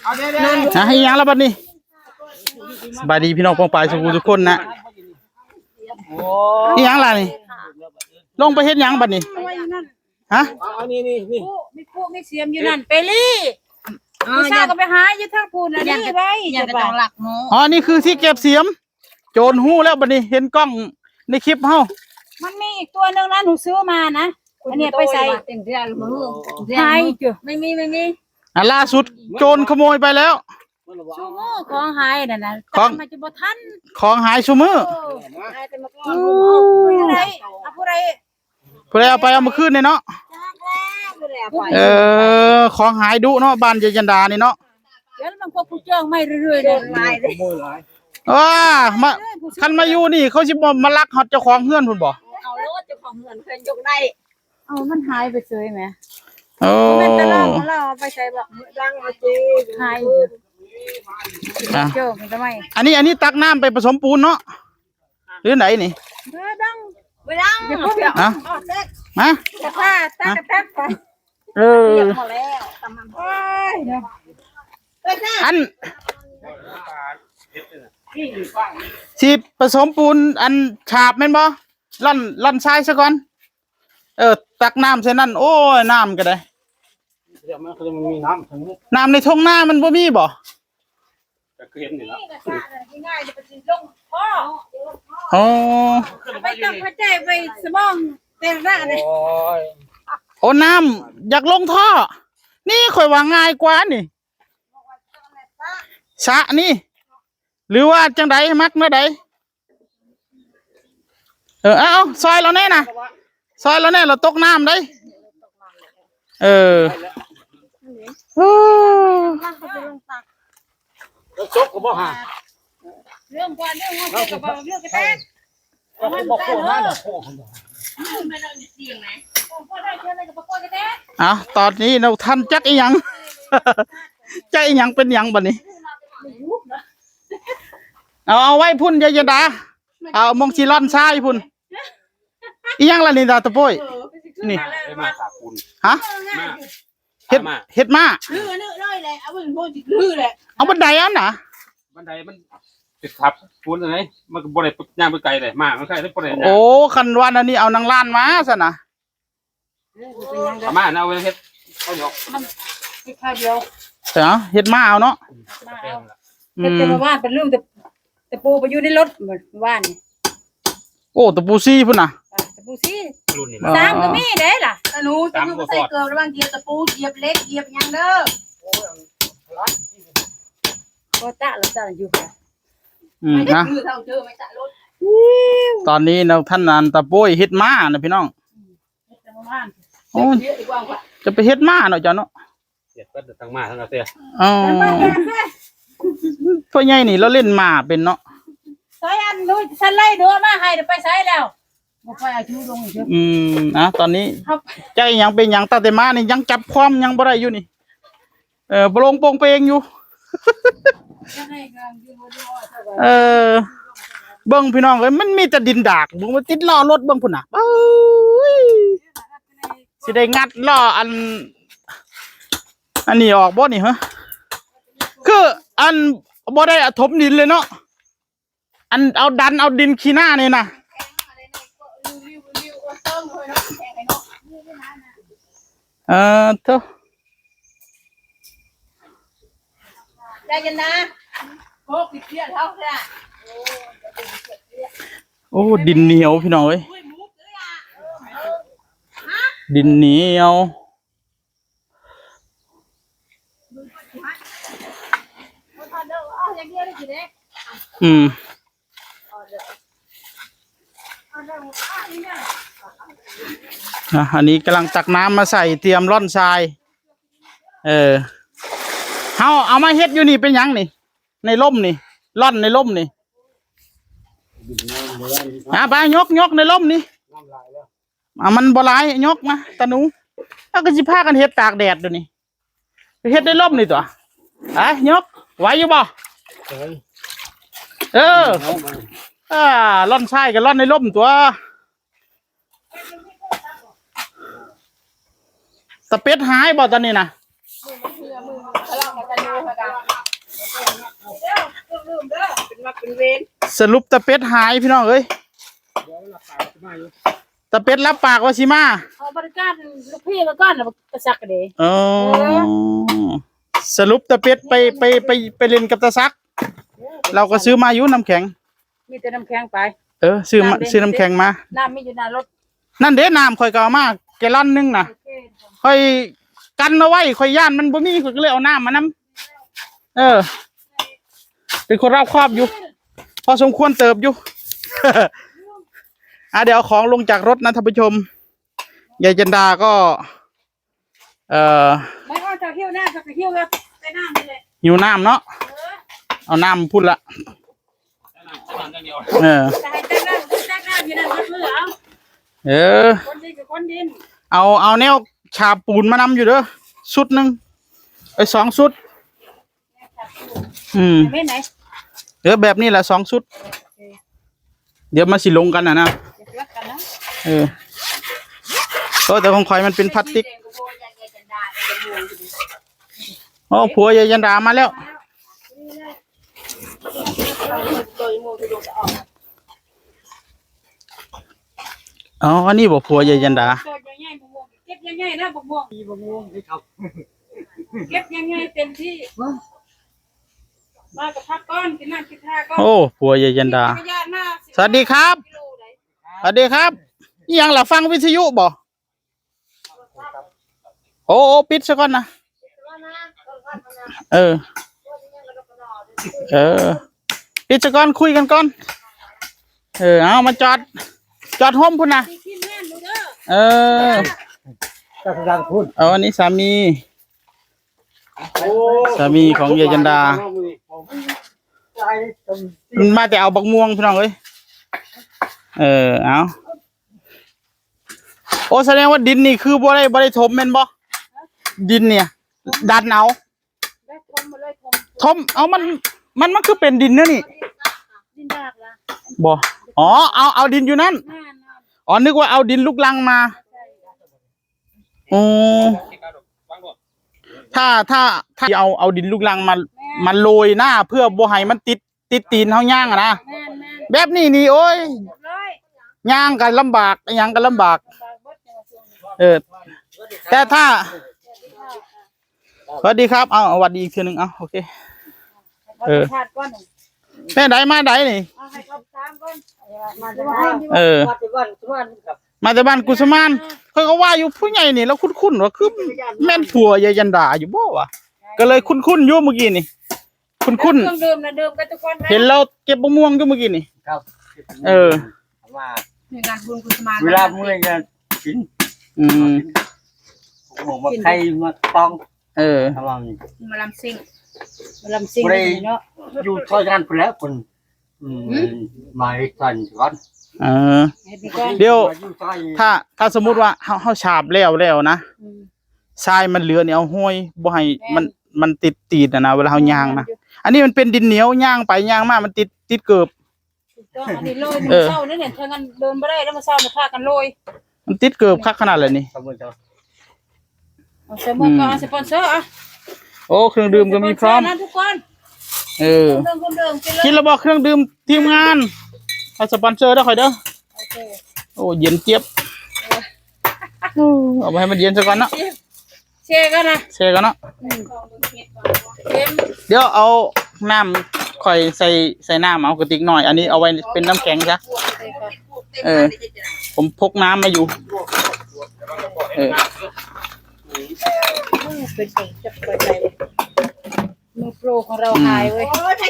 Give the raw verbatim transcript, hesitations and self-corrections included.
นะ อีหยังละบัดนี้ สบายดีพี่น้องป้องปายสุขุทุกคนนะ อีหยังล่ะนี่ ลงไปเฮ็ดหยังบัดนี้ ฮะ เอานี่นี่นี่ ผู้มีผู้มีเสียมอยู่นั่นไปลี่ผู้สาวก็ไปหาอยู่ทางพูนอันนี้ไว้ อย่าไปต้องหลักหมู อ๋อ นี่คือที่เก็บเสียม โจรฮู้แล้วบัดนี้ เห็นกล้องในคลิปเฮา มันมีอีกตัวหนึ่งนะหนูซื้อมานะ อันเนี้ยไปใส่ เต็มเดือนมือ หายอยู่ ไม่มีไม่มี อ่ะ ล่าสุดโจรขโมยไปแล้ว ชูมือของหายน่ะนะ ของ ตามมาจะบ่ทัน ของหายซุมื้อ โอ้ผู้ใดเอาผู้ใด ผู้ใดเอาไปเอามาคืนเนี่ยเนาะ เออ ของหายดุเนาะ บ้านยายจันดานี่เนาะ เดี๋ยวมันก็ผู้จ้องไม่เรื่อยๆเลย ลายเลย ขโมยหลาย ว้ามาคันมาอยู่นี่เขาสิบ่มาลักฮอดเจ้าของเฮือนพุ่นบ่ เอารถเจ้าของเงินเพิ่นยกได้ เอามันหายไปเฉยไหม โอ้ มันตะล่างของเราเอาไปใส่บ่ ดังมาจี หายอยู่ อ่ะ โจ้มันทำไม อันนี้อันนี้ตักน้ำไปผสมปูนเนาะ หรือไหนนี่ เออดัง ไม่ดัง ฮะ ฮะ จะพาตักกระแทกไป เออ พอแล้วตำมัน โอ้ยเนาะ อันสิผสมปูนอันฉาบแม่นบ่ล่อนล่อนทรายซะก่อน เออ ตักน้ำใส่นั่น โอ้ย น้ำก็ได้ เดี๋ยวมันก็จะมีน้ำทางนี้ น้ำในทุ่งนามันบ่มีบ่ จะเห็นนี่ละ นี่นะจ๊ะง่ายๆจะไปลงพ่อ อ๋อ เอาไปต้องเข้าใจไปสมองแต่ละนะ โอ้ย โอ้ น้ำอยากลงท่อ นี่ข่อยว่าง่ายกว่านี่ สระนี่ หรือว่าจังใดมักแนวใด เออ เอาเอาซอยเราแน่นะ ซอยเราแน่ เราตกน้ำได้ เออ โอ้ แล้วจบก็บ่หา เรื่องก่อนเรื่องก่อนกับเรื่องกระแทก เราก็บอกโคตรนั่นโคตร พ่อได้เท่าไรกับพ่อกระแทก เอาตอนนี้เราท่านจักอีหยัง จักอีหยังเป็นหยังบัดนี้ เอาเอาไว้พุ่นยายดา เอามองซีล่อนทรายพุ่น อีหยังล่ะนี่ตาตะโป้ย นี่ ได้มาสาคุณ ฮะ มา เฮ็ด มา เฮ็ดมา คือเนื้อร้อยเลยเอาเป็นพวกจิตคือแหละ เอาบันไดอันน่ะ บันไดมันติดทับปูนอะไรมันก็บ่ได้ย่างไปไกลเลยมามันใกล้แล้วบ่ได้ย่าง โอ้ คันว่าอันนี้เอานางล้านมาซะนะ เอามานะเอาไว้เฮ็ดข้าวเหนียว ข้าวเดียว เดี๋ยวเฮ็ดมาเอาเนาะ มาเอา อื แต่ ม แต่มาว่านเป็นเรื่องแต่แต่ปูไปอยู่ในรถเหมือนว่านนี่ โอ้ ตะปูซี่พุ่นน่ะ อ่ะแต่ปูซี่ รุ่นนี้ อ๋อ สามก็มีได้ล่ะ หนูจะอยู่ใส่เกลือระหว่างเหยียบตะปูเหยียบเหล็กเหยียบหยังเด้อ ก็ตะละตะอยู่ค่ะ อืมนะ คือเท่าเจอไม่ตะรถ ตอนนี้เราท่านนันตะโป้ยเฮ็ดมานะพี่น้อง แต่มาว่าน โอ้ย เยอะดีกว่าว่ะ จะไปเฮ็ดมาเนาะเจ้าเนาะ เฮ็ดก็ทั้งมาทั้งกระเตีย อ๋อพ่อใหญ่นี่เราเล่นมาเป็นเนาะ ซอยอันนู้นฉันไล่ดูมาให้เดี๋ยวไปใส่แล้วบ่ไปเอาชูลงอีกเถอะ อืมนะตอนนี้ ครับ ใจยังเป็นยังตั้งแต่มานี่ยังจับความยังบ่ได้อยู่นี่ เออปลงโปงเปงอยู่ เออ เบิ่งพี่น้องเอ้ยมันมีแต่ดินดากเบิ่งมันติดล้อรถเบิ่งพุ่นน่ะเอ้ยสิได้งัดล้ออัน อันนี้ออกบ่นี่ฮะคืออันบ่ได้เอาถมดินเลยเนาะ อันเอาดันเอาดินขี้หน้านี่นะ เออเถอะ ได้กันนะโคกติดเพี้ยนเท่าไหร่ โอ้ ดินเหนียวพี่น้องเอ้ย ดินเหนียว อืม อ่ะ อันนี้กำลังตักน้ำมาใส่เตรียมร่อนทราย เออ เฮาเอามาเฮ็ดอยู่นี่เป็นหยังนี่ ในร่มนี่ ร่อนในร่มนี่ อ่ะ ไปยกยกในร่มนี่ อ่ะ มันบ่หลาย ยกมา ตาหนู แล้วก็สิพากันเฮ็ดตากแดดเดี๋ยวนี้ ไปเฮ็ดในร่มนี่ตัว อ่ะ ยก ไหวอยู่บ่ เออ อ่า ร่อนทรายก็ร่อนในร่มตัว ตะเป็ดหายบ่ตอนนี้นะ เป็นวักเป็นเวร สรุปตาเป็ดหายพี่น้องเอ้ย ตาเป็ดรับปากว่าสิมา เอาบริการลูกพี่มาก่อนแล้วก็สักเด้ อ๋อ เออ สรุปตาเป็ดไปไปไปไปเล่นกับตาสัก เราก็ซื้อมาอยู่น้ำแข็ง มีแต่น้ำแข็งไป เออ ซื้อมา น้ำเด่น ซื้อน้ำแข็งมา น้ำมีอยู่หน้ารถ นั่นเด้ น้ำข่อยก็เอามาแกลลอนหนึ่งนะ โอเค ข่อยกันเอาไว้ ข่อยย่านมันบ่มี ข่อยก็เลยเอาน้ำมานำ เออ เป็นคนรอบคอบอยู่ พอสมควรเติบอยู่ อ่ะ เดี๋ยวเอาของลงจากรถนะท่านผู้ชม ยายจันดาก็ เอ่อ ไม่ว่าจะหิ้วน้ำก็หิ้วแล้ว ไปน้ำนี่แหละ หิวน้ำเนาะ เออ เอาน้ำพุ่นละ เออ จะให้แต่น้ำแต่น้ำอยู่นั่นก็คือเอา เออ คนดินกับคนดิน เอา เอาแนวฉาบปูนมานำอยู่เด้อ ชุดหนึ่ง ไอ้ย สองชุด อืม ไม่ไหน เดี๋ยวแบบนี้แหละ สองชุด เดี๋ยวมาสิลงกันนะนะ เดี๋ยวเลือกกันนะ เออ โอ้ แต่ของข่อยมันเป็นพลาสติก โอ้ ผัวยายจันดามาแล้ว อ๋อ อันนี้บอกผัวยายจันดา เก็บยังไงนะบักม่วง มีบักม่วงด้วยครับ เก็บยังไงเต็มที่ มากับพักก้อน กินน้ำกินท่าก้อน โอ้ ผัวยายจันดา จักรยานมา สวัสดีครับ กิโลไหน สวัสดีครับ อีหยังล่ะ ฟังวิทยุบ่ โอ้ โอ้ ปิดซะก่อนนะ เออ เออ ปิดซะก่อน คุยกันก่อน เออ เอามาจอด จอดโฮมพุ่นนะ เออ จักรยานพุ่น เอา อันนี้สามี โอ้ สามีของยายจันดา มันมาแต่เอาบักม่วงพี่น้องเอ้ย เออ เอา โอ้ แสดงว่าดินนี่คือบ่ได้ บ่ได้ถมแม่นบ่ ดินเนี่ย ดันเอา ได้ถมมาเลย ถม ถม เอามัน มัน มันคือเป็นดินเนี่ยนี่ ดินดากละ บ่ อ๋อ เอา เอาดินอยู่นั่น นั่นๆ อ๋อ นึกว่าเอาดินลูกรังมา ใช่ อ๋อ ถ้า ถ้า ถ้าเอา เอาดินลูกรังมา แม่น มาโรยหน้า เพื่อบ่ให้มันติด ติดตีนเฮาย่างอะนะ แม่นๆ แบบนี้นี่ โอ้ย เรียบร้อย ย่างกันลำบาก ย่างกันลำบาก ลำบากเบิดจังหวะช่วงนี้ เออ แต่ถ้า สวัสดีครับ เอา สวัสดีอีกทีหนึ่ง เอา โอเค เออ สัมภาษณ์ก่อนหนึ่ง แม่ใดมาใดนี่ เอาให้เขาถามก่อน มาจากบ้าน เออ มาจากบ้านสุวรรณครับ มาแต่บ้านกุสุมาน ข้อยก็ว่าอยู่ผู้ใหญ่นี่ แล้วคุ้นๆ ว่าคือแม่นผัวยายจันดาอยู่บ่วะ ก็เลยคุ้นๆ อยู่เมื่อกี้นี่ คุ้นๆ เครื่องดื่มนะ ดื่มกันทุกคนนะ เห็นเราเก็บมะม่วงอยู่เมื่อกี้นี่ ครับ เออ ว่า มีงานบุญกุสุมาน เวลาเมื่อยก็กิน อืม หมกมาไข่มาตอง เออ ระวัง มาลำซิ่ง มาลำซิ่ง บ่ได้ เนาะ อยู่ซอยงานไปแล้วคน อืม หืม มาให้สั่นก่อน เออ เห็นก่อน เดี๋ยว อยู่ซอย ถ้า ถ้าสมมุติว่าเฮา เฮาฉาบแล้ว แล้วนะ อืม ทรายมันเหลือนี่เอาห้อย บ่ให้มัน แม่น มันติดตีนอะนะ เวลาเฮาย่างนะ แม่นอยู่ อันนี้มันเป็นดินเหนียว ย่างไปย่างมา มันติด ติดเกิบ ถูกต้อง อันนี้โรย เออ มื้อเช้านี่เนี่ย ถ้างั้นเดินบ่ได้แล้ว มื้อเช้าเนี่ยพากันโรย มันติดเกิบคักขนาดเลยนี่ ขอบคุณครับ เอาสปอนเซอร์ อืม เอาสปอนเซอร์ อ่ะ โอ้ เครื่องดื่มก็มีพร้อม สปอนเซอร์นะทุกคน เออ เครื่องดื่ม เครื่องดื่ม กินเลย กินแล้วบอกเครื่องดื่มทีมงาน เอาสปอนเซอร์ด้วยข่อยเด้อ โอเค โอ้ เย็นเจี๊ยบ เออ เอาไปให้มันเย็นซะก่อนเนาะ เชียร์กันนะ เชียร์กันเนาะ อืม เดี๋ยวเอาน้ำข่อยใส่ ใส่น้ำเอากระติกหน่อย อันนี้เอาไว้เป็นน้ำแข็งซะ เออ ผมพกน้ำมาอยู่ เออ เป็นจับใจเลย มือโปรของเราหายเว้ย อืม